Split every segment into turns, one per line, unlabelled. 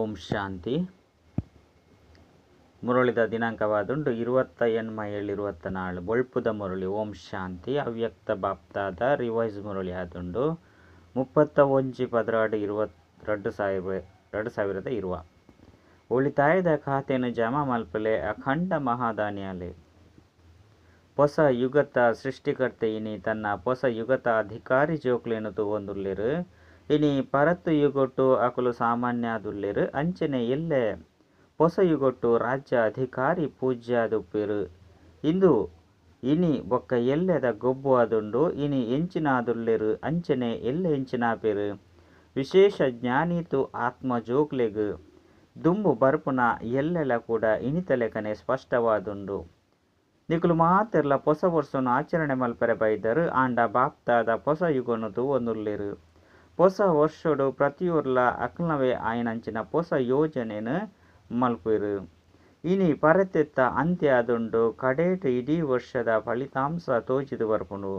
ಓಂ ಶಾಂತಿ. ಮುರಳಿದ ದಿನಾಂಕವಾದುಂಡು 28/7/24. ಬೊಳ್ಪುದ ಮುರಳಿ ಓಂ ಶಾಂತಿ. ಅವ್ಯಕ್ತ ಬಾಪ್ತಾದ ರಿವೈಸ್ ಮುರಳಿ ಆದುಂಡು 31/12/2020. ಉಳಿತಾಯದ ಖಾತೆಯನ್ನು ಜಮಾ ಮಲ್ಪಲೆ ಅಖಂಡ ಮಹಾದಾನಿಯಾಲೆ. ಹೊಸ ಯುಗತ ಸೃಷ್ಟಿಕರ್ತೆ ಇನಿ ತನ್ನ ಹೊಸ ಯುಗತ ಅಧಿಕಾರಿ ಜೋಕ್ಲೇನು ತೂವೊಂದುಲ್ಲೆರು. ಇನಿ ಪರತ್ತು ಯುಗೊಟ್ಟು ಅಕುಲು ಸಾಮಾನ್ಯಾದುಲ್ಲೆರು. ಅಂಚನೆ ಎಲ್ಲೆ ಹೊಸ ಯುಗೊಟ್ಟು ರಾಜ್ಯ ಅಧಿಕಾರಿ ಪೂಜ್ಯಾದುಪ್ಪೆರು. ಇಂದು ಇನಿ ಬೊಕ್ಕ ಎಲ್ಲೆದ ಗೊಬ್ಬು ಆದುಂಡು. ಇನಿ ಎಂಚಿನಾದುಲ್ಲೆರು ಅಂಚನೆ ಎಲ್ಲೆ ಎಂಚಿನಾಪೆರು. ವಿಶೇಷ ಜ್ಞಾನೀತು ಆತ್ಮ ಜೋಕ್ಲೆಗ್ ದುಂಬು ಬರ್ಪುನ ಎಲ್ಲೆಲ ಕೂಡ ಇನಿತಲೆಕನೆ ಸ್ಪಷ್ಟವಾದುಂಡು. ನಿಕುಲು ಮಾತೆರ್ಲ ಪೊಸ ವರ್ಷನು ಆಚರಣೆ ಮಲ್ಪರೆ ಬೈದರು. ಆಂಡ ಬಾಪ್ತಾದ ಪೊಸ ಯುಗನು ತೂವೊಂದುಲ್ಲೆರು. ಪೊಸ ವರ್ಷಡು ಪ್ರತಿಯೊರ್ಲ ಅಕ್ಲವೇ ಆಯನಂಚಿನ ಪೊಸ ಯೋಜನೆನು ಮಲ್ಪೆರು. ಇನಿ ಪರತೆತ್ತ ಅಂತ್ಯ ಆದುಂಡು. ಕಡೇಟ್ ಇಡೀ ವರ್ಷದ ಫಲಿತಾಂಶ ತೋಜಿದು ಬರ್ಪುಂಡು.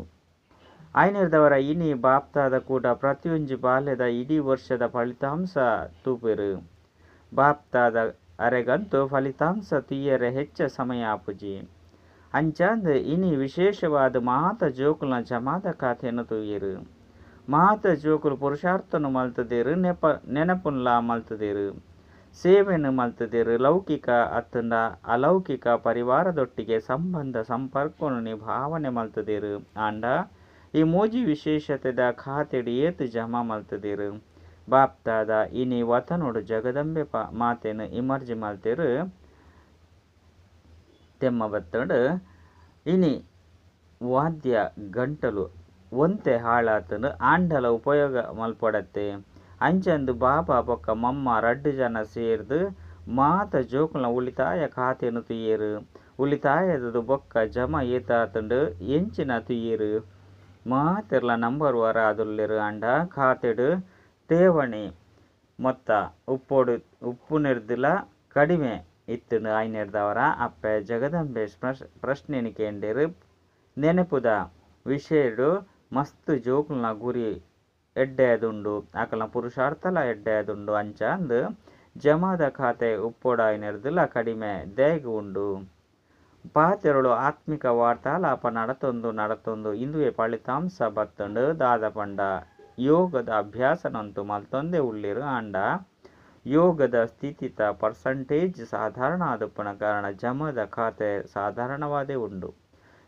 ಆಯ್ನೆರ್ದವರ ಇನಿ ಬಾಪ್ತಾದ ಕೂಡ ಪ್ರತಿಯೊಂಜಿ ಬಾಲ್ಯದ ಇಡೀ ವರ್ಷದ ಫಲಿತಾಂಶ ತೂಪೆರು. ಬಾಪ್ತಾದ ಅರೆಗಂತೂ ಫಲಿತಾಂಶ ತುಯ್ಯರೆ ಹೆಚ್ಚ ಸಮಯ ಆಪುಜಿ. ಅಂಚಾಂದ್ ಇನಿ ವಿಶೇಷವಾದ ಮಾತ ಜೋಕುಲ್ನ ಜಮಾದ ಖಾತೆಯನ್ನು ತೂಯೆರು. ಮಾತ ಜೋಕುಲು ಪುರುಷಾರ್ಥನು ಮಲ್ತದೇರು, ನೆನಪುನ್ಲಾ ಮಲ್ತದೇರು, ಸೇವೆನು ಮಲ್ತದೇರು. ಲೌಕಿಕ ಅತ್ತಂಡ ಅಲೌಕಿಕ ಪರಿವಾರದೊಟ್ಟಿಗೆ ಸಂಬಂಧ ಸಂಪರ್ಕನು ನಿಭಾವನೆ ಮಲ್ತದೇರು. ಆಂಡ ಈ ಮೂಜಿ ವಿಶೇಷತೆದ ಖಾತೆಡು ಏತ್ ಜಮಾ ಮಲ್ತದೇರು. ಬಾಪ್ತಾದ ಇನಿ ವತನೋಡು ಜಗದಂಬೆ ಮಾತೆನು ಇಮರ್ಜಿ ಮಲ್ತೇರು. ತೆಮ್ಮ ಬತ್ತಂಡು ಇನಿ ವಾದ್ಯ ಗಂಟಲು ಒಂತೆ ಹಾಳಾತಂಡು ಆಂಡಲ ಉಪಯೋಗ ಮಲ್ಪಡತ್ತೆ. ಅಂಚಂದು ಬಾಬಾ ಬೊಕ್ಕ ಮಮ್ಮ ರಡ್ಡು ಜನ ಸೇರ್ದು ಮಾತ ಜೋಕುಲ್ನ ಉಳಿತಾಯ ಖಾತೆನು ತುಯ್ಯೆರು. ಉಳಿತಾಯದ ಬೊಕ್ಕ ಜಮ ಏತಾತಂಡು ಎಂಚಿನ ತುಯ್ಯೆರು. ಮಾತೆರ್ಲ ನಂಬರ್ ವಾರ ಆದುಲ್ಲೆರು. ಆಂಡ ಖಾತೆಡು ತೇವಣಿ ಮೊತ್ತ ಉಪ್ಪೋಡು ಉಪ್ಪುನೆರ್ದುಲ ಕಡಿಮೆ ಇತ್ತುಂಡು. ಆಯ್ನೆರ್ದವರ ಅಪ್ಪೆ ಜಗದಂಬೆ ಪ್ರಶ್ನೆನು ಕೇಂಡೇರು. ನೆನಪುದ ವಿಷಯಡು ಮಸ್ತ್ ಜೋಕುಲ್ನ ಗುರಿ ಎಡ್ಡೆದುಂಡು, ಅಕಲ್ನ ಪುರುಷಾರ್ಥಲ ಎಡ್ಡೆದುಂಡು. ಅಂಚಾಂದ್ ಜಮಾದ ಖಾತೆ ಉಪ್ಪೋಡಾಯ್ನೆರ್ದುಲ ಕಡಿಮೆ ದೇಗ್ ಉಂಡು. ಪಾತೆರಳು ಆತ್ಮಿಕ ವಾರ್ತಾಲಾಪ ನಡತೊಂದು ನಡತೊಂದು ಇಂದುವೆ ಫಲಿತಾಂಶ ಬತ್ತಂಡು. ದಾದ ಪಂಡ ಯೋಗದ ಅಭ್ಯಾಸನಂತೂ ಮಲ್ತೊಂದೇ ಉಳ್ಳೇರು. ಆಂಡ ಯೋಗದ ಸ್ಥಿತಿತ ಪರ್ಸಂಟೇಜ್ ಸಾಧಾರಣ ಆದುಪ್ಪನ ಕಾರಣ ಜಮದ ಖಾತೆ ಸಾಧಾರಣವಾದೇ ಉಂಡು.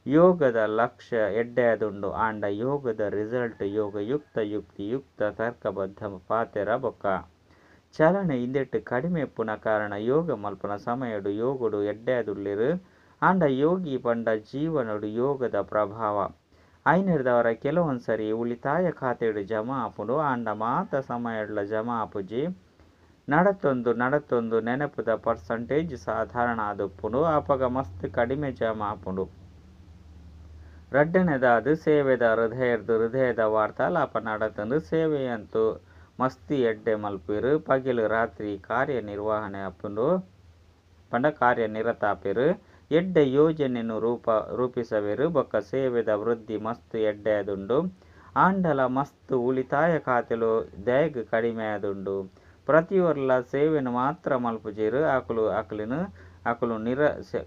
ಯೋಗದ ಲಕ್ಷ್ಯ ಎಡ್ಡೆಯಾದುಂಡು. ಆಂಡ ಯೋಗದ ರಿಸಲ್ಟ್ ಯೋಗಯುಕ್ತ ಯುಕ್ತಿಯುಕ್ತ ತರ್ಕಬದ್ಧ ಪಾತೆರ ಬೊಕ್ಕ ಚಲನೆ ಇಂದೆಟ್ ಕಡಿಮೆ ಇಪ್ಪುನ ಕಾರಣ ಯೋಗ ಮಲ್ಪನ ಸಮಯಡು ಯೋಗಡು ಎಡ್ಡೆಯಾದುಲ್ಲೆರು. ಆಂಡ ಯೋಗಿ ಪಂಡ ಜೀವನಡು ಯೋಗದ ಪ್ರಭಾವ ಐನೆರ್ದವರ ಕೆಲವೊಂದ್ಸರಿ ಉಳಿತಾಯ ಖಾತೆಡು ಜಮಾ ಆಪುಂಡು. ಆಂಡ ಮಾತ ಸಮಯಡ್ಲ ಜಮಾ ಆಪುಜಿ. ನಡತೊಂದು ನಡತೊಂದು ನೆನಪುದ ಪರ್ಸಂಟೇಜ್ ಸಾಧಾರಣ ಆದುಪ್ಪುಂಡು. ಆಪಗ ಮಸ್ತ್ ಕಡಿಮೆ ಜಮಾ ಆಪುಂಡು. ರಡ್ಡನೆದಾದ ಸೇವೆದ ಹೃದಯರ್ದು ಹೃದಯದ ವಾರ್ತಾಲಾಪ ನಡತಂದು ಸೇವೆಯಂತೂ ಮಸ್ತಿ ಎಡ್ಡೆ ಮಲ್ಪೆರು. ಪಗಿಲು ರಾತ್ರಿ ಕಾರ್ಯನಿರ್ವಹಣೆ ಆಪುಂಡು ಪಂಡ ಕಾರ್ಯನಿರತಾಪೆರು. ಎಡ್ಡೆ ಯೋಜನೆಯನ್ನು ರೂಪಿಸವೆರು. ಬೊಕ್ಕ ಸೇವೆದ ವೃದ್ಧಿ ಮಸ್ತ್ ಎಡ್ಡೆ ಆದುಂಡು. ಆಂಡಲ ಮಸ್ತ್ ಉಳಿತಾಯ ಖಾತೆಲು ದೇಗ್ ಕಡಿಮೆ ಆದುಂಡು. ಪ್ರತಿಯೊರ್ಲ ಸೇವೆನು ಮಾತ್ರ ಮಲ್ಪುಜೆರು. ಅಕುಲು ಅಕುಲಿನ ಅಕುಲು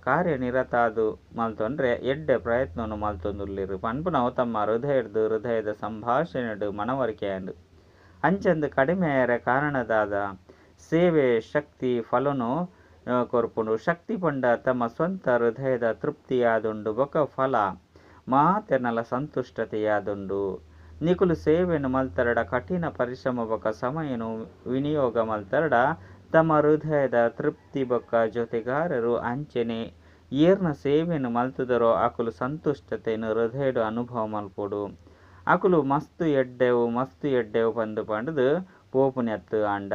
ಕಾರ್ಯನಿರತಾದು ಮಲ್ತೊಂಡ್ರೆ ಎಡ್ಡೆ ಪ್ರಯತ್ನವನ್ನು ಮಲ್ತೊಂದುಲ್ಲೆರು ಪನ್ಪುನವು ತಮ್ಮ ಹೃದಯರ್ದು ಹೃದಯದ ಸಂಭಾಷಣೆಡು ಮನವರಿಕೆ ಆಂಡ್. ಅಂಚಂದು ಕಡಿಮೆ ಆಯರೆ ಕಾರಣದಾದ ಸೇವೆ ಶಕ್ತಿ ಫಲನು ಕೊರ್ಪುಂಡು. ಶಕ್ತಿ ಪಂಡ ತಮ್ಮ ಸ್ವಂತ ಹೃದಯದ ತೃಪ್ತಿಯಾದುಂಡು. ಬೊಕ್ಕ ಫಲ ಮಾತೆರ್ನಲ ಸಂತುಷ್ಟತೆಯಾದುಂಡು. ನಿಕುಲು ಸೇವೆನು ಮಲ್ತರಡ ಕಠಿಣ ಪರಿಶ್ರಮ ಬೊಕ್ಕ ಸಮಯನು ವಿನಿಯೋಗ ಮಲ್ತರಡ ತಮ್ಮ ಹೃದಯದ ತೃಪ್ತಿ ಬೊಕ್ಕ ಜೊತೆಗಾರರು ಅಂಚನೆ ಏರ್ನ ಸೇವೆನು ಮಲ್ತದರೋ ಅಕುಲು ಸಂತುಷ್ಟತೆಯನ್ನು ಹೃದಯಡು ಅನುಭವ ಮಲ್ಪೊಡು. ಅಕುಲು ಮಸ್ತು ಎಡ್ಡೆವು ಮಸ್ತು ಎಡ್ಡೆವು ಪಂದು ಪಂಡುದು ಪೋಪುನೆತ್ತು. ಆಂಡ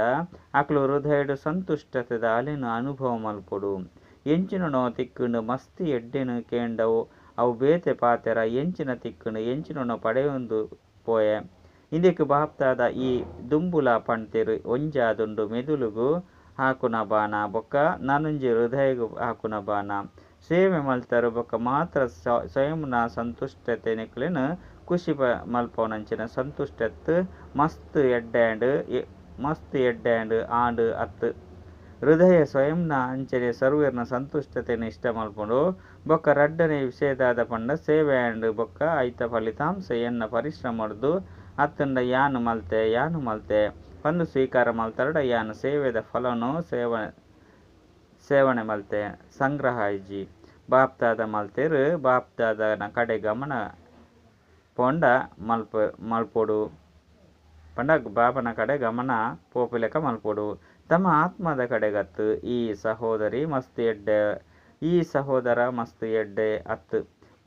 ಅಕುಲು ಹೃದಯಡು ಸಂತುಷ್ಟತೆದ ಅಲೆನು ಅನುಭವ ಮಲ್ಪೊಡು. ಎಂಚಿನನೋ ತಿಕ್ಕುಂಡು ಮಸ್ತ್ ಎಡ್ಡೆನು ಕೇಂಡವು ಅವು ಬೇತೆ ಪಾತೆರ. ಎಂಚಿನ ತಿಕ್ಕುಂಡು ಎಂಚಿನನೋ ಪಡೆಯೊಂದು ಪೋಯೆ. ಇಂದೆಕ್ ಬಾಪ್ತಾದ ಈ ದುಂಬುಲ ಪಣ್ತೇರು ಒಂಜಾದುಂಡು ಮೆದುಳುಗು ಹಾಕುನ ಬಾಣ ಬೊಕ್ಕ ನನೊಂಜಿ ಹೃದಯಗು ಹಾಕುನ ಬಾಣ. ಸೇವೆ ಮಲ್ತರು ಬೊಕ್ಕ ಮಾತ್ರ ಸ್ವಯಂನ ಸಂತುಷ್ಟತೆ ನಿಕ್ಲೆನ್ ಖುಷಿ ಮಲ್ಪವನಂಚಿನ ಸಂತುಷ್ಟತ್ ಮಸ್ತ್ ಎಡ್ಡೆ ಆಂಡ್ ಮಸ್ತ್ ಎಡ್ಡೆ ಆಂಡ್ ಆಂಡ್ ಅತ್. ಹೃದಯ ಸ್ವಯಂನ ಅಂಚನೆ ಸರ್ವೇರ್ನ ಸಂತುಷ್ಟತೆನ್ ಇಷ್ಟ ಮಲ್ಪುಂಡು. ಬೊಕ್ಕ ರಡ್ಡನೆ ವಿಷಯದಾದ ಪಂಡ ಸೇವೆ ಆಂಡ್ ಬೊಕ್ಕ ಐತ ಫಲಿತಾಂಶ ಎನ್ನ ಪರಿಶ್ರಮರ್ದ್ ಅತ್ತುಂಡ ಯಾನ್ ಮಲ್ತೆ, ಯಾನ್ ಮಲ್ತೆ ಪಂದ್ ಸ್ವೀಕಾರ ಮಲ್ತರ್ಡ ಯಾನ್ ಸೇವೆದ ಫಲನ್ ಸೇವನೆ ಮಲ್ತೆ, ಸಂಗ್ರಹ ಆಯಿಜಿ. ಬಾಪ್ದಾದ ಮಲ್ತೆರ್ ಬಾಪ್ದಾದನ ಕಡೆ ಗಮನ ಪೋಂಡ ಮಲ್ಪೊಡು ಪಂಡ ಬಾಬನ ಕಡೆ ಗಮನ ಪೋಪಿಲೆಕ ಮಲ್ಪೊಡು. ತಮ್ಮ ಆತ್ಮದ ಕಡೆಗತ್ತು ಈ ಸಹೋದರಿ ಮಸ್ತ್ ಎಡ್ಡೆ, ಈ ಸಹೋದರ ಮಸ್ತ್ ಎಡ್ಡೆ ಅತ್ತು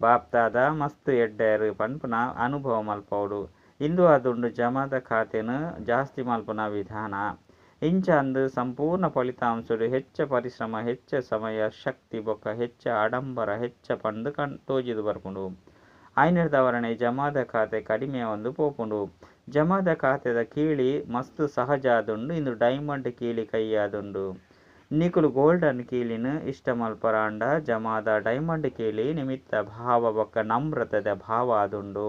ಬಾಪ್ದಾದ ಮಸ್ತ್ ಎಡ್ಡೆರು ಪನ್ಪುನ ಅನುಭವ ಮಲ್ಪೊಡು. ಇಂದು ಆದುಂಡು ಜಮಾದ ಖಾತೆನು ಜಾಸ್ತಿ ಮಲ್ಪುನ ವಿಧಾನ. ಇಂಚ ಅಂದ್ ಸಂಪೂರ್ಣ ಫಲಿತಾಂಶಡು ಹೆಚ್ಚ ಪರಿಶ್ರಮ, ಹೆಚ್ಚ ಸಮಯ, ಶಕ್ತಿ ಬೊಕ್ಕ ಹೆಚ್ಚ ಆಡಂಬರ ಹೆಚ್ಚ ಪಂದ್ ತೋಜಿದ್ ಬರ್ಪುಂಡು. ಆಯಿನೆಡ್ದಾವರನೆ ಜಮಾದ ಖಾತೆ ಕಡಿಮೆ ಆವೊಂದು ಪೋಪುಂಡು. ಜಮಾದ ಖಾತೆದ ಕೀಳಿ ಮಸ್ತ್ ಸಹಜ ಆದುಂಡು. ಇಂದು ಡೈಮಂಡ್ ಕೀಲಿ ಕೈ ಆದುಂಡು. ನಿಕುಲು ಗೋಲ್ಡನ್ ಕೀಲಿನ್ ಇಷ್ಟ ಮಲ್ಪರಾಂಡ ಜಮಾದ ಡೈಮಂಡ್ ಕೀಲಿ ನಿಮಿತ್ತ ಭಾವ ಬೊಕ್ಕ ನಮ್ರತೆದ ಭಾವ ಆದುಂಡು.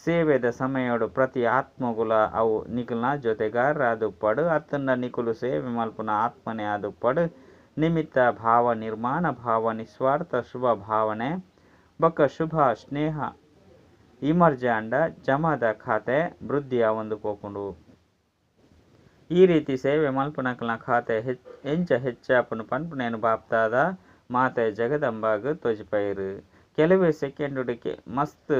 ಸೇವೆದ ಸಮಯಡ್ ಪ್ರತಿ ಆತ್ಮಗುಲ ಅವು ನಿಕಲ್ನ ಜೊತೆಗಾರರ ಆದುಪ್ಪಡ್ ಅತ್ತುಂಡ ನಿಕುಲು ಸೇವೆ ಮಲ್ಪುನ ಆತ್ಮನೆ ಆದುಪ್ಪಡ್ ನಿಮಿತ್ತ ಭಾವ ನಿರ್ಮಾಣ ಭಾವ ನಿಸ್ವಾರ್ಥ ಶುಭ ಭಾವನೆ ಬೊಕ್ಕ ಶುಭ ಸ್ನೇಹ ಇಮರ್ಜಾಂಡ ಜಮಾದ ಖಾತೆ ವೃದ್ಧಿ ಆವೊಂದು ಪೋಪುಂಡು. ಈ ರೀತಿ ಸೇವೆ ಮಲ್ಪುನಕಲ್ನ ಖಾತೆ ಎಂಚ ಹೆಚ್ಚಾಪುಂಡು ಪನ್ಪುನೇನ್ ಬಾಪ್ದಾದ ಮಾತೆ ಜಗದಂಬಾಗ್ ತೋಜಿಪಾಯೆರ್. ಕೆಲವೇ ಸೆಕೆಂಡುಡು ಮಸ್ತ್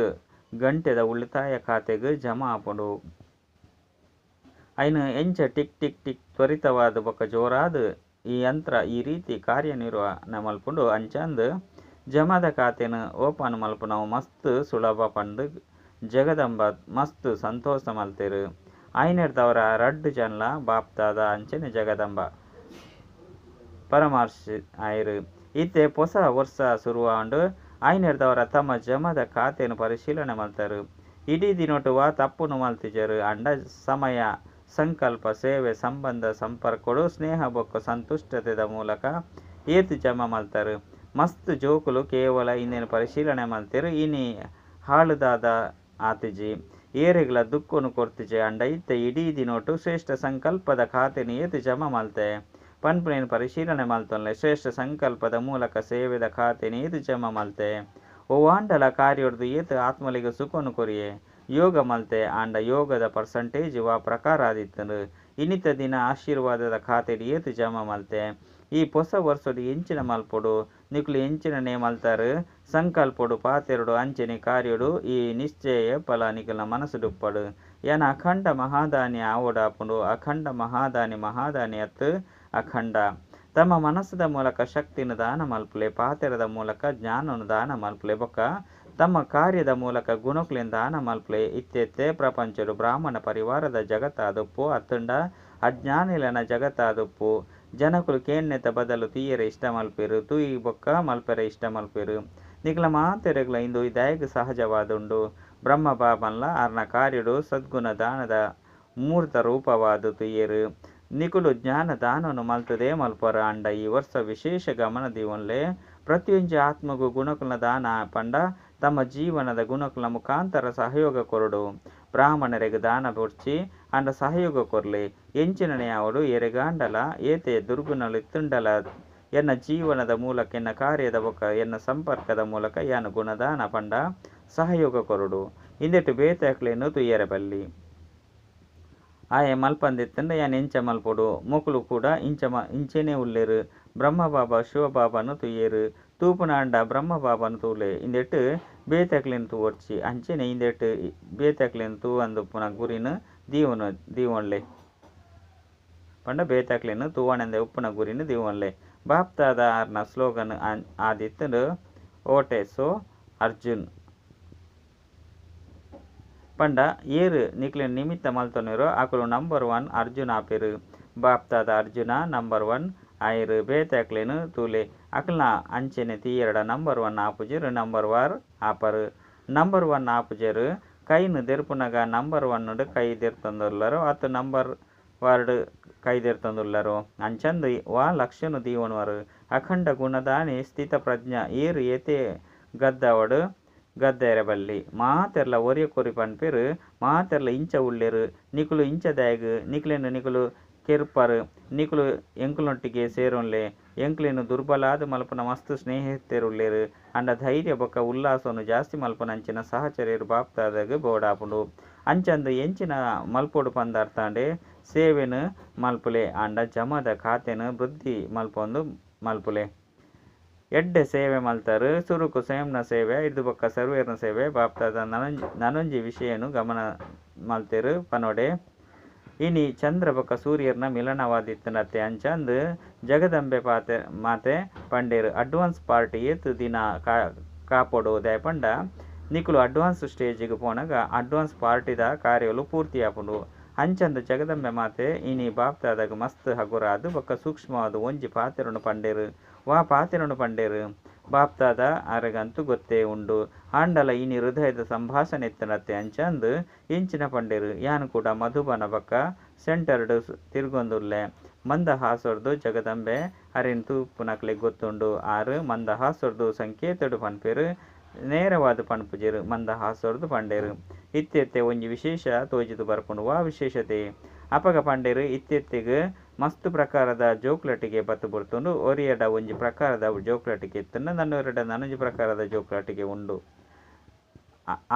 ಗಂಟೆದ ಉಳಿತಾಯ ಖಾತೆಗ್ ಜಮಾ ಆಪುಂಡು. ಐನ್ ಎಂಚ ಟಿಕ್ ಟಿಕ್ ಟಿಕ್ ತ್ವರಿತವಾದ್ ಬೊಕ್ಕ ಜೋರಾದ್ ಈ ಯಂತ್ರ ಈ ರೀತಿ ಕಾರ್ಯನಿರ್ವಹಣೆ ಮಲ್ಪುಂಡು ಅಂಚಂದ್ ಜಮಾದ ಖಾತೆನ್ ಓಪನ್ ಮಲ್ಪುನವು ಮಸ್ತ್ ಸುಲಭ ಪಂದ್ ಜಗದಂಬ ಮಸ್ತ್ ಸಂತೋಷ ಮಲ್ತೆರ್. ಆಯಿನೆಡ್ದಾವರ ರಡ್ಡ್ ಜನಲ ಬಾಪ್ದಾದ ಅಂಚನೆ ಜಗದಂಬ ಪರಾಮರ್ಶೆ ಆಯೆರ್. ಇತ್ತೆ ಪೊಸ ವರ್ಷ ಸುರು ಆಂಡ್. ಆಯಿನೆಡ್ದಾವರ ತಮ್ಮ ಜಮಾದ ಖಾತೆನ್ ಪರಿಶೀಲನೆ ಮಲ್ತೆರ್. ಇಡೀ ದಿನೊಟು ವಾ ತಪ್ಪುನು ಮಲ್ತಿಜೆರ್ ಅಂಡ ಸಮಯ, ಸಂಕಲ್ಪ, ಸೇವೆ, ಸಂಬಂಧ, ಸಂಪರ್ಕಡ್ ಸ್ನೇಹ ಬೊಕ್ಕ ಸಂತುಷ್ಟತೆದ ಮೂಲಕ ಏತ್ ಜಮಾ ಮಲ್ತೆರ್. ಮಸ್ತ್ ಜೋಕುಲು ಕೇವಲ ಇಂದೆನ್ ಪರಿಶೀಲನೆ ಮಲ್ತೆರ್. ಇನಿ ಹಾಳುದಾದ ಆತಿಜಿ. ಏರೆಗ್ಲ ದುಃಖನ್ ಕೊರ್ತಿಜಿ ಅಂಡ ಇತ್ತೆ ಇಡೀ ದಿನೊಟು ಶ್ರೇಷ್ಠ ಸಂಕಲ್ಪದ ಖಾತೆನ್ ಏತ್ ಜಮಾ ಮಲ್ತೆ ಪನ್ಪುನೇನ್ ಪರಿಶೀಲನೆ ಮಲ್ತೊನ್ಲೆ. ಶ್ರೇಷ್ಠ ಸಂಕಲ್ಪದ ಮೂಲಕ ಸೇವೆದ ಖಾತೆನ್ ಏತ್ ಜಮಾ ಮಲ್ತೆ. ಒವ್ವಾಂಡಲ ಕಾರ್ಯೊಡ್ದು ಏತ್ ಆತ್ಮಲೆಗ್ ಸುಖನ್ ಕೊರಿಯೆ. ಯೋಗ ಮಲ್ತೆ ಆಂಡ ಯೋಗದ ಪರ್ಸಂಟೇಜ್ ವಾ ಪ್ರಕಾರ ಆದಿತ್ತ್ಂಡ್. ಇನಿತ ದಿನ ಆಶೀರ್ವಾದದ ಖಾತೆಡ್ ಏತ್ ಜಮಾ ಮಲ್ತೆ. ಈ ಪೊಸ ವರ್ಷಡ್ ಎಂಚಿನ ಮಲ್ಪೊಡು ನಿಕುಲು ಎಂಚಿನನೇ ಮಲ್ತಾರ್ ಸಂಕಲ್ಪೊಡು ಪಾತೆರೊಡು ಅಂಚನೆ ಕಾರ್ಯೊಡು ಈ ನಿಶ್ಚಯ ಏಪಲ ನಿಕಲ್ನ ಮನಸ್ಸುಡುಪ್ಪಡ್. ಯಾನ್ ಅಖಂಡ ಮಹಾದಾನಿ ಆವೊಡಾಪುಂಡು. ಅಖಂಡ ಮಹಾದಾನಿ ಮಹಾದಾನಿ ಅತ್ತ್ ಅಖಂಡ. ತಮ್ಮ ಮನಸ್ಸುದ ಮೂಲಕ ಶಕ್ತಿನ್ ದಾನ ಮಲ್ಪುಲೆ, ಪಾತೆರದ ಮೂಲಕ ಜ್ಞಾನನ್ ದಾನ ಮಲ್ಪುಲೆ ಬೊಕ್ಕ ತಮ್ಮ ಕಾರ್ಯದ ಮೂಲಕ ಗುಣಕ್ಲೆನ್ ದಾನ ಮಲ್ಪುಲೆ. ಇತ್ತೆತ್ತೆ ಪ್ರಪಂಚಡ್ ಬ್ರಾಹ್ಮಣ ಪರಿವಾರದ ಜಗತ್ತಾದುಪ್ಪು ಅತ್ತುಂಡ ಅಜ್ಞಾನಿಲೆನ ಜಗತ್ತಾದುಪ್ಪು. ಜನಕುಲು ಕೇನ್ನೆತ ಬದಲು ತೂಯೆರೆ ಇಷ್ಟ ಮಲ್ಪೆರ್, ತೂಯಿ ಬೊಕ್ಕ ಮಲ್ಪೆರೆ ಇಷ್ಟ ಮಲ್ಪೆರ್. ನಿಕಲ ಮಾತೆರೆಗ್ಲ ಇಂದು ದಾಯೆಗ್ ಸಹಜವಾದುಂಡು. ಬ್ರಹ್ಮ ಬಾಬನ್ಲ ಆರ್ನ ಕಾರ್ಯಡ್ ಸದ್ಗುಣ ದಾನದ ಮೂರ್ತ ರೂಪವಾದ್ ತೂಯೆರ್. ನಿಕುಲು ಜ್ಞಾನ ದಾನನ್ ಮಲ್ತದೇ ಮಲ್ಪರ್ ಆಂಡ ಈ ವರ್ಷ ವಿಶೇಷ ಗಮನ ದೀವೊನ್ಲೆ. ಪ್ರತಿಯೊಂಜಿ ಆತ್ಮಗ್ ಗುಣಕುಲ್ನ ದಾನ ಪಂಡ ತಮ್ಮ ಜೀವನದ ಗುಣಕುಲ್ನ ಮುಖಾಂತರ ಸಹಯೋಗ ಕೊರೊಡು. ಬ್ರಾಹ್ಮಣರೆಗ್ ದಾನ ಬೊಡ್ಚಿ ಆಂಡ ಸಹಯೋಗ ಕೊರ್ಲೆ. ಎಂಚಿನನೇ ಆವೊಡು ಏರೆಗಾಂಡಲ ಏತೆ ದುರ್ಗುಣಲು ಇತ್ತುಂಡಲ ಎನ್ನ ಜೀವನದ ಮೂಲಕ ಎನ್ನ ಕಾರ್ಯದ ಬೊಕ್ಕ ಎನ್ನ ಸಂಪರ್ಕದ ಮೂಲಕ ಯಾನ್ ಗುಣದಾನ ಪಂಡ ಸಹಯೋಗ ಕೊರೊಡು. ಇಂದೆಟ್ ಬೇತೆ ಅಕ್ಲೆನ್ ತೂಯೆರೆ ಬಲ್ಲಿ. ಆಯೆ ಮಲ್ಪಂದಿತ್ತುಂಡ ಯಾನ್ ಎಂಚ ಮಲ್ಪೊಡು. ಮೊಕುಲು ಕೂಡ ಇಂಚ ಇಂಚೆನೆ ಉಲ್ಲೆರ್. ಬ್ರಹ್ಮ ಬಾಬಾ ಶಿವ ಬಾಬಾನ್ ತೂಯೆರ್. ತೂಪುನಾಂಡ ಬ್ರಹ್ಮ ಬಾಬಾನ್ ತೂಲೆ. ಇಂದೆಟ್ ಬೇತೆ ಅಕ್ಲೆನ್ ತೂವೊಡ್ಚಿ. ಅಂಚೆನೆ ಇಂದೆಟ್ ಬೇತೆ ಅಕ್ಲೆನ್ ತೂವಂದುಪ್ಪುನ ಗುರಿನ್ ದೀವೊನ್ಲೆ. ಪಂಡ ಬೇತೆ ಅಕ್ಲೆನ್ ತೂವಣಂದೆ ಉಪ್ಪುನ ಗುರಿನ್ ದೀವೊನ್ಲೆ. ಬಾಪ್ದಾದ ಆರ್ನ ಸ್ಲೋಗನ್ ಆದಿತ್ತುಂಡು ಓಟೆ ಸೋ ಅರ್ಜುನ್. ಪಂಡ ಏರ್ ನಿಕ್ಲೆನ್ ನಿಮಿತ್ತ ಮಲ್ತೊನ್ವೆರೋ ಅಕುಲು ನಂಬರ್ 1 ಅರ್ಜುನ ಆಪೆರ್. ಬಾಪ್ದಾದ ಅರ್ಜುನ ನಂಬರ್ 1 ಆಯೆರ್. ಬೇತೆ ಅಕ್ಲೆನ್ ತೂಲೆ ಅಕಲ್ನ ಅಂಚೆನೆ ತೂಯೆರ್ಡ ನಂಬರ್ 1 ಆಪುಜೆರ್, ನಂಬರ್ 1 ಆಪರ್. ನಂಬರ್ 1 ಆಪುಜೆರ್. ಕೈನ್ ದೆರ್ಪುನಗ ನಂಬರ್ 1 ಕೈ ದೆರ್ತೊಂದುಲ್ಲರೋ ಅತ್ ನಂಬರ್ ವಾರ್ಡ್ ಕೈ ದೆರ್ತೊಂದುಲ್ಲರೋ ಅಂಚಂದ್ ವಾ ಲಕ್ಷ್ಯನ್ ದೀವೊನ್ವರ್. ಅಖಂಡ ಗುಣದಾನಿ ಸ್ಥಿತ ಪ್ರಜ್ಞ ಏರ್ ಏತೆ ಗದ್ದವಡ್ ಗದ್ದೆರೆ ಬಲ್ಲಿ. ಮಾತೆರ್ಲ ಒರಿಯಕೊರಿ ಪನ್ಪೆರ್ ಮಾತೆರ್ಲ ಇಂಚ ಉಲ್ಲೆರ್ ನಿಕುಲು ಇಂಚ ದಾಯೆಗ್ ನಿಕ್ಲೆನ್ ನಿಕುಲು ಕೆರ್ಪರ್. ನಿಕುಲು ಎಂಕುಲ್ನೊಟ್ಟಿಗೆ ಸೇರೊನ್ಲೆ. ಎಂಕ್ಲೆನ್ ದುರ್ಬಲಾದ್ ಮಲ್ಪುನ ಮಸ್ತ್ ಸ್ನೇಹಿತೆರ್ ಉಲ್ಲೆರ್. ಆಂಡ ಧೈರ್ಯ ಬೊಕ್ಕ ಉಲ್ಲಾಸೊನು ಜಾಸ್ತಿ ಮಲ್ಪುನಂಚಿನ ಸಹಚರೆರ್ ಬಾಪ್ತಾದಗ್ ಬೋಡಾಪುಂಡು. ಅಂಚಾದ್ ಎಂಚಿನ ಮಲ್ಪೊಡು ಪಂದ್ ಅರ್ಥ ಆಂಡೆ? ಸೇವೆನ್ ಮಲ್ಪುಲೆ ಆಂಡ ಜಮಾದ ಖಾತೆನ್ ವೃದ್ಧಿ ಮಲ್ಪೊಂದು ಮಲ್ಪುಲೆ. ಎಡ್ಡೆ ಸೇವೆ ಮಲ್ತರ್. ಸುರುಕು ಸ್ವಯಂನ ಸೇವೆ, ಐರ್ದ್ ಬೊಕ್ಕ ಸರ್ವೆರ್ನ ಸೇವೆ. ಬಾಪ್ತಾದ ನನೊಂಜಿ ವಿಷಯನ್ ಗಮನ ಮಲ್ತೆರ್ ಪನೊಡೆ. ಇನಿ ಚಂದ್ರ ಬೊಕ್ಕ ಸೂರ್ಯರ್ನ ಮಿಲನವಾದಿತ್ತುಂಡತ್ತೆ ಅಂಚಾಂದ್ ಜಗದಂಬೆ ಮಾತೆ ಪಂಡೆರ್. ಅಡ್ವಾನ್ಸ್ ಪಾರ್ಟಿ ಏತ್ ದಿನ ಕಾಪೊಡು ದಾಯೆ ಪಂಡ ನಿಕುಲು ಅಡ್ವಾನ್ಸ್ ಸ್ಟೇಜ್ ಗ್ ಪೋನಗ ಅಡ್ವಾನ್ಸ್ ಪಾರ್ಟಿದ ಕಾರ್ಯಲು ಪೂರ್ತಿ ಆಪುಂಡು. ಅಂಚಾಂದ್ ಜಗದಂಬೆ ಮಾತೆ ಇನಿ ಬಾಪ್ತಾದಗ್ ಮಸ್ತ್ ಹಗುರಾದ್ ಬೊಕ್ಕ ಸೂಕ್ಷ್ಮವಾದ್ ಒಂಜಿ ಪಾತೆರೊನು ಪಂಡೆರ್. ವಾ ಪಾತೆರೊನು ಪಂಡೆರ್? ಬಾಪ್ತಾದ ಅರೆಗಂತೂ ಗೊತ್ತೇ ಉಂಡು. ಆಂಡಲ ಇನಿ ಹೃದಯದ ಸಂಭಾಷಣೆ ಇತ್ತುಂಡತ್ತೆ ಅಂಚಾಂದ್ ಎಂಚಿನ ಪಂಡೆರ್? ಯಾನ್ ಕೂಡ ಮಧುಬನ ಬೊಕ್ಕ ಸೆಂಟರ್ ಡ್ ತಿರ್ಗೊಂದುಲ್ಲೆ. ಮಂದಹಾಸೊರ್ದು ಜಗದಂಬೆ ಅರೆನ್ ತೂಪುನಕ್ಲೆಗ್ ಗೊತ್ತುಂಡು. ಆರ್ ಮಂದಹಾಸೊರ್ದು ಸಂಕೇತಡ್ ಪನ್ಪೆರ್. ನೇರವಾದ್ ಪನ್ಪುಜೆರ್. ಮಂದಹಾಸೊರ್ದು ಪಂಡೆರ್. ಇತ್ತೆ ಇತ್ತೆ ಒಂಜಿ ವಿಶೇಷ ತೋಜಿದ್ ಬರ್ಪುಂಡು. ವಾ ವಿಶೇಷತೆ? ಅಪಗ ಪಂಡೆರ್ ಇತ್ತೆತ್ತೆಗ್ ಮಸ್ತ್ ಪ್ರಕಾರದ ಜೋಕ್ಲಟಿಗೆ ಬತ್ತ್ ಬುಡ್ತುಂಡು. ಒರಿಯಡ ಒಂಜಿ ಪ್ರಕಾರದ ಜೋಕ್ಲಟಿಗೆ ಇತ್ತ್ಂಡ ನನೊರಿಯಡ ನನೊಂಜಿ ಪ್ರಕಾರದ ಜೋಕ್ಲಟಿಗೆ ಉಂಡು.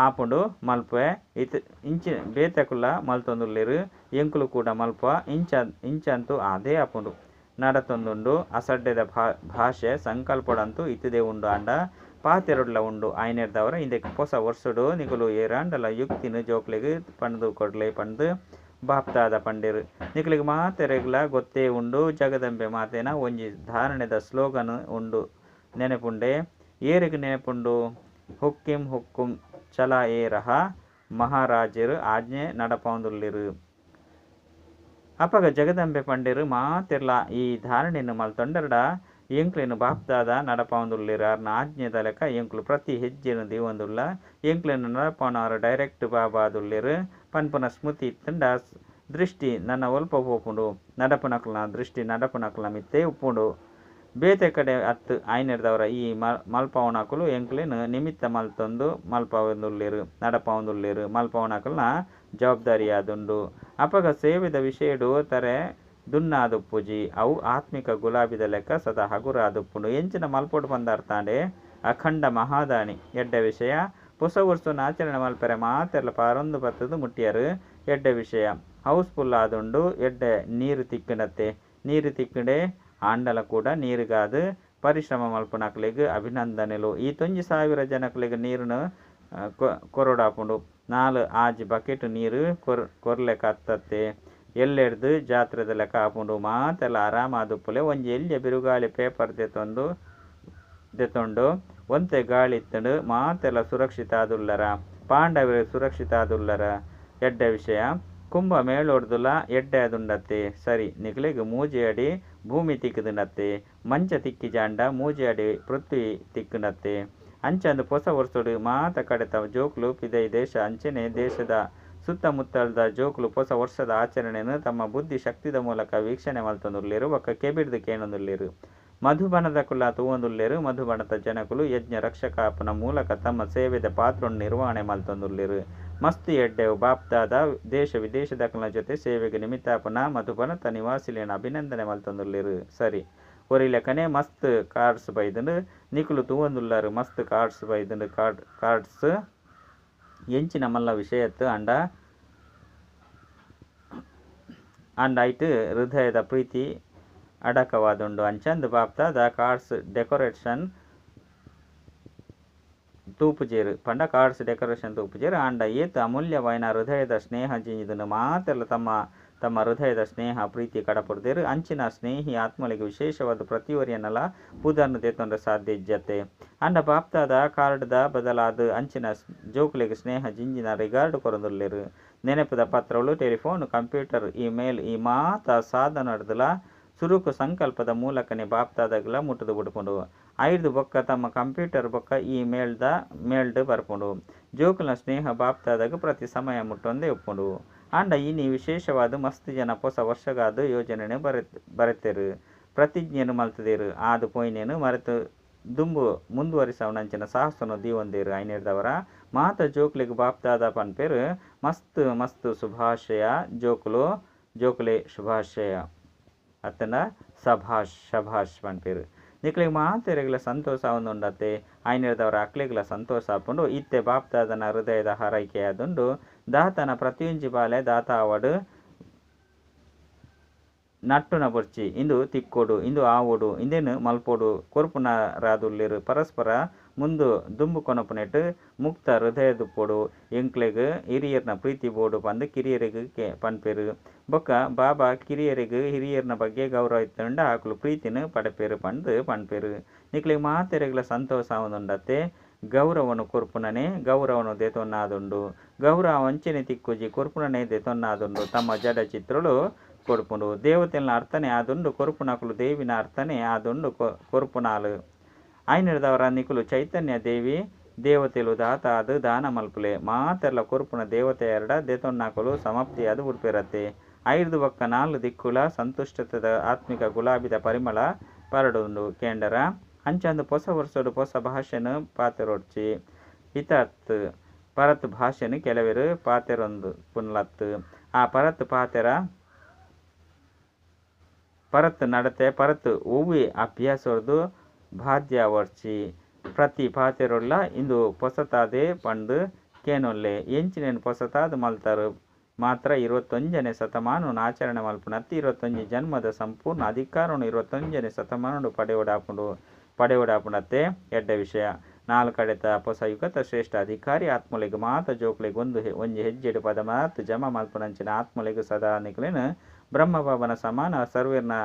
ಆಪುಂಡು ಮಲ್ಪುವೆ. ಇತ್ ಇಂಚ ಬೇತೆಕುಲ್ಲ ಮಲ್ತೊಂದುಲ್ಲೆರ್. ಎಂಕುಲು ಕೂಡ ಮಲ್ಪ. ಇಂಚ ಇಂಚಂತೂ ಆದೇ ಆಪುಂಡು. ನಡತೊಂದುಂಡು. ಅಸಡ್ಡೆದ ಭಾಷೆ ಸಂಕಲ್ಪಡಂತೂ ಇತುದೇ ಉಂಡು ಆಂಡ ಪಾತೆರೊಡ್ಲ ಉಂಡು. ಆಯಿನೆಡ್ದಾವರ ಇಂದೆಕ್ ಪೊಸ ವರ್ಷಡು ನಿಕುಲು ಏರಾಂಡಲ ಯುಕ್ತಿನ್ ಜೋಕ್ಲೆಗ್ ಪಂದ್ ಕೊರ್ಲೆ ಪಂದ್ ಬಾಪ್ತಾದ ಪಂಡೆರ್. ನಿಕಲೆಗ್ ಮಾತೆರೆಗ್ಲಾ ಗೊತ್ತೇ ಉಂಡು. ಜಗದಂಬೆ ಮಾತೆನ ಒಂಜಿ ಧಾರಣೆದ ಸ್ಲೋಗನ್ ಉಂಡು ನೆನಪುಂಡೆ? ಏರೆಗ್ ನೆನಪುಂಡು? ಹುಕ್ಕಿಂ ಹುಕ್ಕುಂ ಚಲಾಯೆ ರಹ. ಮಹಾರಾಜೆರ್ ಆಜ್ಞೆ ನಡಪಾವೊಂದುಲ್ಲೆರ್. ಅಪಗ ಜಗದಂಬೆ ಪಂಡೆರ್ ಮಾತೆರ್ಲಾ ಈ ಧಾರಣೆನ್ ಮಲ್ತೊಂಡರ್ಡ ಎಂಕ್ಲೆನ್ ಬಾಪ್ತಾದ ನಡಪಾವೊಂದುಲ್ಲೆರ್. ಆರ್ನ ಆಜ್ಞೆದ ಲೆಕ್ಕ ಎಂಕುಲು ಪ್ರತಿ ಹೆಜ್ಜೆನ್ ದೀವೊಂದುಲ್ಲ. ಎಂಕ್ಲೆನ್ ನಡಪಾವೊನರು ಡೈರೆಕ್ಟ್ ಬಾಬಾ ಆದುಲ್ಲೆರ್ ಪನ್ಪುನ ಸ್ಮೃತಿ ಇತ್ತ್ಂಡ ದೃಷ್ಟಿ ನನ ಒಲ್ಪ ಪೋಪುಂಡು? ನಡಪುನಕಲ್ನ ದೃಷ್ಟಿ ನಡಪುನಕಲ್ನ ಮಿತ್ತೇ ಉಪ್ಪುಂಡು. ಬೇತೆ ಕಡೆ ಅತ್ತ್. ಆಯಿನೆಡ್ದಾವರ ಈ ಮಲ್ಪಾವುನಕುಲು ಎಂಕ್ಲೆನ್ ನಿಮಿತ್ತ ಮಲ್ತೊಂದು ಮಲ್ಪಾವೊಂದುಲ್ಲೆರ್ ನಡಪಾವೊಂದುಲ್ಲೆರ್. ಮಲ್ಪಾವುನಕಲ್ನ ಜವಾಬ್ದಾರಿ ಆದುಂಡು. ಅಪಗ ಸೇವೆದ ವಿಷಯಡ್ ತರೆ ದುನ್ನಾದುಪ್ಪುಜಿ. ಅವು ಆತ್ಮಿಕ ಗುಲಾಬಿದ ಲೆಕ್ಕ ಸದಾ ಹಗುರ ಆದುಪ್ಪುಂಡು. ಎಂಚಿನ ಮಲ್ಪೊಡು ಪಂದ್ ಅರ್ಥ ಆಂಡೆ? ಅಖಂಡ ಮಹಾದಾನಿ. ಎಡ್ಡೆ ವಿಷಯ. ಪೊಸ ವರ್ಷನ್ ಆಚರಣೆ ಮಲ್ಪೆರೆ ಮಾತೆರ್ಲ ಪಾರೊಂದು ಬತ್ತುದು ಮುಟ್ಟಿಯೆರ್. ಎಡ್ಡೆ ವಿಷಯ. ಹೌಸ್ ಫುಲ್ ಆದುಂಡು. ಎಡ್ಡೆ ನೀರ್ ತಿಕ್ಕುಂಡತ್ತೆ. ನೀರ್ ತಿಕ್ಕುಂಡೆ ಆಂಡಲ ಕೂಡ ನೀರುಗಾದ್ ಪರಿಶ್ರಮ ಮಲ್ಪುನಕ್ಲೆಗ್ ಅಭಿನಂದನೆಲು. ಈತೊಂಜಿ ಸಾವಿರ ಜನಕ್ಲೆಗ್ ನೀರುನು ಕೊರೊಡಾಪುಂಡು. 4 6 ಬಕೆಟ್ ನೀರ್ ಕೊರ್ಲೆಕ ಅತ್ತತ್ತೆ. ಎಲ್ಲೆರ್ದ್ ಜಾತ್ರೆದ ಲೆಕ ಆಪುಂಡು. ಮಾತೆರ್ಲ ಆರಾಮಾದುಪ್ಪುಲೆ. ಒಂಜಿ ಎಲ್ಯ ಬಿರುಗಾಳಿ ಪೇಪರ್ ದೆತೊಂಡು. ಒಂತೆ ಗಾಳಿ ಇತ್ತ್ಂಡ್. ಮಾತೆರ್ಲ ಸುರಕ್ಷಿತ ಆದುಲ್ಲರ? ಪಾಂಡವೆರ್ ಸುರಕ್ಷಿತ ಆದುಲ್ಲರ? ಎಡ್ಡೆ ವಿಷಯ. ಕುಂಭ ಮೇಳೊರ್ದುಲ ಎಡ್ಡೆ ಆದುಂಡತ್ತೆ? ಸರಿ. ನಿಕ್ಲೆಗ್ ಮೂಜಿ ಅಡಿ ಭೂಮಿ ತಿಕ್ಕ್ದ್ಂಡತ್ತೆ? ಮಂಚ ತಿಕ್ಕಿಜಾಂಡ ಮೂಜಿ ಅಡಿ ಪೃಥ್ವಿ ತಿಕ್ಕ್ಂಡತ್ತೆ? ಅಂಚಾದ್ ಪೊಸ ವರ್ಷೊಡು ಮಾತ ಕಡೆತ ಜೋಕುಲು ಪಿದಯಿ ದೇಶ ಅಂಚೆನೆ ದೇಶದ ಸುತ್ತಮುತ್ತಲ್ದ ಜೋಕುಲು ಪೊಸ ವರ್ಷದ ಆಚರಣೆನ್ ತಮ್ಮ ಬುದ್ಧಿ ಶಕ್ತಿದ ಮೂಲಕ ವೀಕ್ಷಣೆ ಮಲ್ತೊಂದುಲ್ಲೆರ್ ಬೊಕ್ಕ ಕೆಬಿರ್ದ್ ಕೇನೊಂದುಲ್ಲೆರ್. ಮಧುಬನದಕುಲ್ಲ ತೂವೊಂದುಲ್ಲೆರ್. ಮಧುಬನದ ಜನಕುಲು ಯಜ್ಞ ರಕ್ಷಕ ಆಪುನ ಮೂಲಕ ತಮ್ಮ ಸೇವೆದ ಪಾತ್ರನ್ ನಿರ್ವಹಣೆ ಮಲ್ತೊಂದುಲ್ಲೆರ್. ಮಸ್ತ್ ಎಡ್ಡೆ. ಬಾಪ್ದಾದ ದೇಶ ವಿದೇಶದಕಲ್ನ ಜೊತೆ ಸೇವೆಗ್ ನಿಮಿತ್ತ ಆಪುನ ಮಧುಬನತ ನಿವಾಸಿಲೆನ್ ಅಭಿನಂದನೆ ಮಲ್ತೊಂದುಲ್ಲೆರ್. ಸರಿ. ಒರಿಲೆಕನೆ ಮಸ್ತ್ ಕಾರ್ಡ್ಸ್ ಬೈದ್ಂಡ್. ನಿಕುಲು ತೂವೊಂದುಲ್ಲರ್ ಮಸ್ತ್ ಕಾರ್ಡ್ಸ್ ಬೈದ್ಂಡ್. ಕಾರ್ಡ್ಸ್ ಎಂಚಿನ ಮಲ್ಲ ವಿಷಯತ್ ಆಂಡ ಆಂಡ ಐಟ್ ಹೃದಯದ ಪ್ರೀತಿ ಅಡಕವಾದುಂಡು. ಅಂಚಾದ್ ಬಾಪ್ದಾದ ಕಾರ್ಡ್ಸ್ ಡೆಕೊರೇಷನ್ ತೂಪುಜೆರ್ ಪಂಡ ಕಾರ್ಡ್ಸ್ ಡೆಕೊರೇಷನ್ ತೂಪುಜೆರ್. ಆಂಡ ಏತ್ ಅಮೂಲ್ಯವಾಯಿನ ಹೃದಯದ ಸ್ನೇಹ ಜಿಂಜಿದುಂಡು. ಮಾತೆರ್ಲ ತಮ್ಮ ತಮ್ಮ ಹೃದಯದ ಸ್ನೇಹ ಪ್ರೀತಿ ಕಡಪುಡ್ದೆರ್. ಅಂಚಿನ ಸ್ನೇಹಿ ಆತ್ಮಲೆಗ್ ವಿಶೇಷವಾದ್ ಪ್ರತಿಯೊರಿಯನಲ ಪುದರ್ನ್ ದೆತೊನರೆ ಸಾಧ್ಯ ಇಜ್ಜತೆ. ಆಂಡ ಬಾಪ್ದಾದ ಕಾರ್ಡ್ ದ ಬದಲಾದ್ ಅಂಚಿನ ಜೋಕುಲೆಗ್ ಸ್ನೇಹ ಜಿಂಜಿನ ರಿಗಾರ್ಡ್ ಕೊರೊಂದುಲ್ಲೆರ್. ನೆನಪುದ ಪತ್ರೊಲು, ಟೆಲಿಫೋನ್, ಕಂಪ್ಯೂಟರ್, ಇಮೇಲ್ ಈ ಮಾತ ಸಾಧನರ್ದಲ ಸುರುಕು ಸಂಕಲ್ಪದ ಮೂಲಕನೆ ಬಾಪ್ದಾದಗ್ಲ ಮುಟ್ಟುದು ಬುಡ್ಪುಂಡು. ಐರ್ದ್ ಬೊಕ್ಕ ತಮ್ಮ ಕಂಪ್ಯೂಟರ್ ಬೊಕ್ಕ ಇಮೇಲ್ ದ ಮೇಲ್ಡ್ ಬರ್ಪುಂಡು. ಜೋಕುಲ್ನ ಸ್ನೇಹ ಬಾಪ್ದಾದಗ್ ಪ್ರತಿ ಸಮಯ ಮುಟ್ಟೊಂದೆ ಉಪ್ಪುಂಡು. ಆಂಡ ಇನಿ ವಿಶೇಷವಾದ್ ಮಸ್ತ್ ಜನ ಪೊಸ ವರ್ಷಗಾದ್ ಯೋಜನೆನ್ ಬರೆತೆರ್. ಪ್ರತಿಜ್ಞೆನ್ ಮಲ್ತ್ದೆರ್. ಆದ್ ಪೋಯಿನೆನ್ ಮರೆತ್ ದುಂಬು ಮುಂದುವರಿಸವುನಂಚಿನ ಸಾಹಸನ್ ದೀವೊಂದೆರ್. ಐನೆರ್ದಾವರ ಮಾತ ಜೋಕ್ಲೆಗ್ ಬಾಪ್ದಾದ ಪನ್ಪೆರ್ ಮಸ್ತ್ ಮಸ್ತ್ ಶುಭಾಶಯ ಜೋಕುಲು. ಜೋಕುಲೆ ಶುಭಾಶಯ ಅತ್ತಂಡ ಸಭಾಷ್ ಶಭಾಷ್ ಪನ್ಪೆರ್. ನಿಕ್ಲೆಗ್ ಮಾತೆರೆಗ್ಲ ಸಂತೋಷ ಆವೊಂದುಂಡತ್ತೆ. ಆಯ್ನೆರ್ದವರ ಅಕ್ಲೆಗ್ಲ ಸಂತೋಷ ಆಪುಂಡು. ಇತ್ತೆ ಬಾಪ್ದಾದನ ಹೃದಯದ ಹಾರೈಕೆ ಆದುಂಡು. ದಾತನ ಪ್ರತಿಯೊಂಜಿ ಬಾಲೆ ದಾತ ಆವಡ್ ನಟ್ಟುನ ಬೊರ್ಚಿ ಇಂದು ತಿಕ್ಕೊಡು ಇಂದು ಆವೊಡು ಇಂದೆನ್ ಮಲ್ಪೊಡು ಕೊರ್ಪುನರಾದುಲ್ಲೆರ್. ಪರಸ್ಪರ ಮುಂದು ದುಂಬು ಕೊನೊಪುನೆಟ್ ಮುಕ್ತ ಹೃದಯದುಪ್ಪೊಡು. ಎಂಕ್ಲೆಗ್ ಹಿರಿಯೆರ್ನ ಪ್ರೀತಿ ಬೋಡು ಪಂದ್ ಕಿರಿಯೆರೆಗ್ ಪನ್ಪೆರ್. ಬೊಕ್ಕ ಬಾಬಾ ಕಿರಿಯೆರೆಗ್ ಹಿರಿಯೆರ್ನ ಬಗ್ಗೆ ಗೌರವ ಇತ್ತ್ಂಡ ಅಕುಲು ಪ್ರೀತಿನ್ ಪಡೆಪೆರ್ ಪಂದ್ ಪನ್ಪೆರ್. ನಿಕ್ಲೆಗ್ ಮಾತೆರೆಗ್ಲ ಸಂತೋಷ ಆವೊಂದುಂಡತ್ತೆ. ಗೌರವನು ಕೊರ್ಪುನನೆ ಗೌರವನು ದೆತೊನ್ನಾದುಂಡು. ಗೌರವ ಅಂಚನೆ ತಿಕ್ಕುಜಿ ಕೊರ್ಪುನನೆ ದೆತೊನ್ನಾದುಂಡು. ತಮ್ಮ ಜಡ ಚಿತ್ರಳು ಕೊರ್ಪುಂಡು. ದೇವತೆಲ್ನ ಅರ್ಥನೆ ಆದುಂಡು ಕೊರ್ಪುನಕುಲು ದೇವಿನ ಅರ್ಥನೆ ಆದುಂಡು ಕೊರ್ಪುನಾಲು. ಆಯ್ನೆರ್ದವರ ನಿಕುಲು ಚೈತನ್ಯ ದೇವಿ ದೇವತೆಲು ದಾತ ಆದ್ ದಾನ ಮಲ್ಪುಲೆ. ಮಾತೆರ್ಲ ಕೊರ್ಪುನ ದೇವತೆಯರ್ಡ ದೆತೊನ್ನಕುಲು ಸಮಾಪ್ತಿಯಾದ್ ಬುಡ್ಪೆರತ್ತೆ. ಐರ್ದ್ ಬೊಕ್ಕ ನಾಲ್ ದಿಕ್ಕುಲ ಸಂತುಷ್ಟತೆದ ಆತ್ಮಿಕ ಗುಲಾಬಿದ ಪರಿಮಳ ಪರಡುಂಡು ಕೇಂಡರ. ಅಂಚಂದ್ ಪೊಸ ವರ್ಷಡ್ ಪೊಸ ಭಾಷೆನ್ ಪಾತೆರೊಡ್ಚಿ. ಹಿತಾತ್ ಪರತ್ ಭಾಷೆನ್ ಕೆಲವೆರ್ ಪಾತೆರೊಂದು ಪುನ್ಲತ್. ಆ ಪರತ್ ಪಾತೆರ ಪರತ್ ನಡತೆ ಪರತ್ ಒವ್ವೆ ಅಭ್ಯಾಸೊರ್ದು ಬಾಧ್ಯ ಆವೊಡ್ಚಿ. ಪ್ರತಿ ಪಾತೆರೊಡ್ಲ ಇಂದು ಪೊಸತಾದೇ ಪಂದ್ ಕೇನೊನ್ಲೆ. ಎಂಚಿನೆನ್ ಪೊಸತಾದ್ ಮಲ್ತರ್ ಮಾತ್ರ 21 ನೇ ಶತಮಾನನ್ ಆಚರಣೆ ಮಲ್ಪುನತ್ತ್ 21 ಜನ್ಮದ ಸಂಪೂರ್ಣ ಅಧಿಕಾರನ್ 21 ನೇ ಶತಮಾನಡ್ ಪಡೆಯೊಡಾಪುಂಡು ಪಡೆಯೊಡಾಪುಂಡತ್ತೆ. ಎಡ್ಡೆ ವಿಷಯ. ನಾಲ್ ಕಡೆತ ಪೊಸ ಯುಗತ ಶ್ರೇಷ್ಠ ಅಧಿಕಾರಿ ಆತ್ಮಲೆಗ್ ಮಾತ ಜೋಕ್ಲೆಗ್ ಒಂದು ಒಂಜಿ ಹೆಜ್ಜೆಡ್ ಪದಮಾತ್ ಜಮಾ ಮಲ್ಪುನಂಚಿನ ಆತ್ಮಲೆಗ್ ಸದಾ ನಿಕ್ಲೆನ್ ಬ್ರಹ್ಮಬಾಬನ ಸಮಾನ ಸರ್ವೆರ್ನ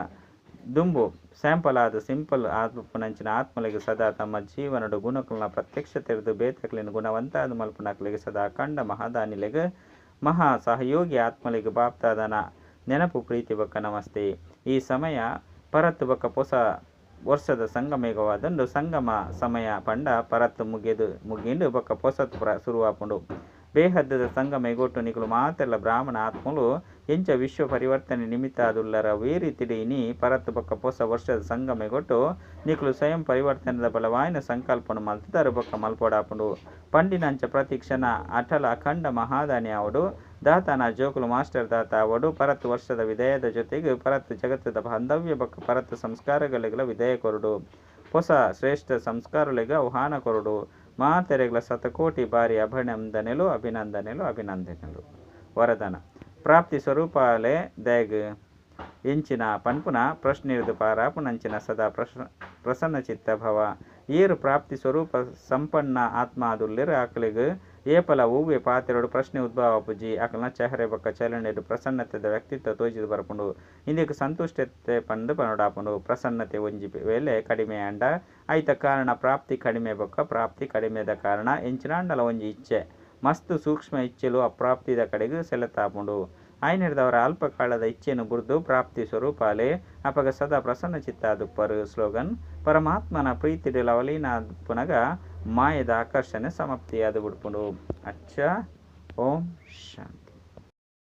ದುಂಬು ಸ್ಯಾಂಪಲ್ ಆದ್ ಸಿಂಪಲ್ ಆದುಪ್ಪುನಂಚಿನ ಆತ್ಮಲೆಗ್ ಸದಾ ತಮ್ಮ ಜೀವನಡ್ ಗುಣಕುಲ್ನ ಪ್ರತ್ಯಕ್ಷತೆರ್ದ್ ಬೇತೆಕ್ಲೆನ್ ಗುಣವಂತಾದ್ ಮಲ್ಪುನಕ್ಲೆಗ್ ಸದಾ ಅಖಂಡ ಮಹಾದಾನಿಲೆಗ್ ಮಹಾ ಸಹಯೋಗಿ ಆತ್ಮಲೆಗ್ ಬಾಪ್ದಾದನ ನೆನಪು ಪ್ರೀತಿ ಬೊಕ್ಕ ನಮಸ್ತೆ. ಈ ಸಮಯ ಪರತ್ ಬೊಕ್ಕ ಪೊಸ ವರ್ಷದ ಸಂಗಮಯುಗವಾದುಂಡು. ಸಂಗಮ ಸಮಯ ಪಂಡ ಪರತ್ ಮುಗಿದು ಮುಗಿಂಡು ಬೊಕ್ಕ ಪೊಸತ್ ಶುರುವಾಪುಂಡು. ಬೇಹದ್ದದ ಸಂಗಮಯುಗೊಟ್ಟು ನಿಕುಲು ಮಾತೆರ್ಲ ಬ್ರಾಹ್ಮಣ ಆತ್ಮಲು ಎಂಚ ವಿಶ್ವ ಪರಿವರ್ತನೆ ನಿಮಿತ್ತ ಆದುಲ್ಲರ ಅವೇ ರೀತಿಡ್ ಇನಿ ಪರತ್ ಬೊಕ್ಕ ಪೊಸ ವರ್ಷದ ಸಂಗಮಯುಗೊಟ್ಟು ನಿಕುಲು ಸ್ವಯಂ ಪರಿವರ್ತನೆದ ಬಲವಾಯಿನ ಸಂಕಲ್ಪನು ಮಲ್ತುದರ್ ಬೊಕ್ಕ ಮಲ್ಪೊಡಾಪುಂಡು. ಪಂಡಿನಂಚ ಪ್ರತಿ ಕ್ಷಣ ಅಟಲ ಅಖಂಡ ಮಹಾದಾನಿ ಆವೊಡು. ದಾತನ ಜೋಕುಲು ಮಾಸ್ಟರ್ ದಾತ ಆವೊಡು. ಪರತ್ ವರ್ಷದ ವಿಧೇಯದ ಜೊತೆಗೆ ಪರತ್ ಜಗತ್ತದ ಬಾಂಧವ್ಯ ಬೊಕ್ಕ ಪರತ್ ಸಂಸ್ಕಾರಗಳಿಗೆಲ್ಲ ವಿಧೇಯ ಕೊರಡು. ಪೊಸ ಶ್ರೇಷ್ಠ ಸಂಸ್ಕಾರಗಳಿಗೆ ಆಹ್ವಾನ ಕೊರಡು. ಮಾತೆರೆಗ್ಲ ಶತಕೋಟಿ ಬಾರಿ ಅಭಿನಂದನೆಲು ಅಭಿನಂದನೆಲು ಅಭಿನಂದನೆಲು. ವರದಾನ ಪ್ರಾಪ್ತಿ ಸ್ವರೂಪಾಲೆ ದಯಗ್ ಎಂಚಿನ ಪನ್ಪುನ ಪ್ರಶ್ನೆರ್ದ್ ಪಾರಾಪುನಂಚಿನ ಸದಾ ಪ್ರಸನ್ನ ಚಿತ್ತ ಭವ. ಏರು ಪ್ರಾಪ್ತಿ ಸ್ವರೂಪ ಸಂಪನ್ನ ಆತ್ಮ ಆದುಲ್ಲೆರ್ ಅಕ್ಲೆಗ್ ಏಪಲ ಒವ್ವೆ ಪಾತೆರೊಡು ಪ್ರಶ್ನೆ ಉದ್ಭವ ಆಪುಜಿ. ಅಕಲ್ನ ಚೆಹರೆ ಬೊಕ್ಕ ಚಲನೆಡ್ ಪ್ರಸನ್ನತೆದ ವ್ಯಕ್ತಿತ್ವ ತೋಜಿದ್ ಬರ್ಪುಂಡು. ಇಂದೆಕ್ ಸಂತುಷ್ಟತೆ ಪಂದ್ ಪನೊಡಾಪುಂಡು. ಪ್ರಸನ್ನತೆ ಒಂಜಿ ವೇಳೆ ಕಡಿಮೆ ಆಂಡ ಐತ ಕಾರಣ ಪ್ರಾಪ್ತಿ ಕಡಿಮೆ ಬೊಕ್ಕ ಪ್ರಾಪ್ತಿ ಕಡಿಮೆದ ಕಾರಣ ಎಂಚಿನಾಂಡಲ ಒಂಜಿ ಇಚ್ಛೆ. ಮಸ್ತ್ ಸೂಕ್ಷ್ಮ ಇಚ್ಛೆಲು ಅಪ್ರಾಪ್ತಿದ ಕಡೆಗ್ ಸೆಳೆತಾಪುಂಡು. ಆಯ್ನೆರ್ದವರ ಅಲ್ಪ ಕಾಲದ ಇಚ್ಛೆನ್ ಬುಡ್ದು ಪ್ರಾಪ್ತಿ ಸ್ವರೂಪಾಲೆ ಅಪಗ ಸದಾ ಪ್ರಸನ್ನ ಚಿತ್ತ ಆದುಪ್ಪರ್. ಸ್ಲೋಗನ್, ಪರಮಾತ್ಮನ ಪ್ರೀತಿಡ್ ಲವಲೀನಾದುಪ್ಪುನಗ ಮಾಯದ ಆಕರ್ಷಣೆ ಸಮಾಪ್ತಿಯಾದ್ ಬುಡ್ಪುಂಡು. ಅಚ್ಚ ಓಂ ಶಾಂತಿ.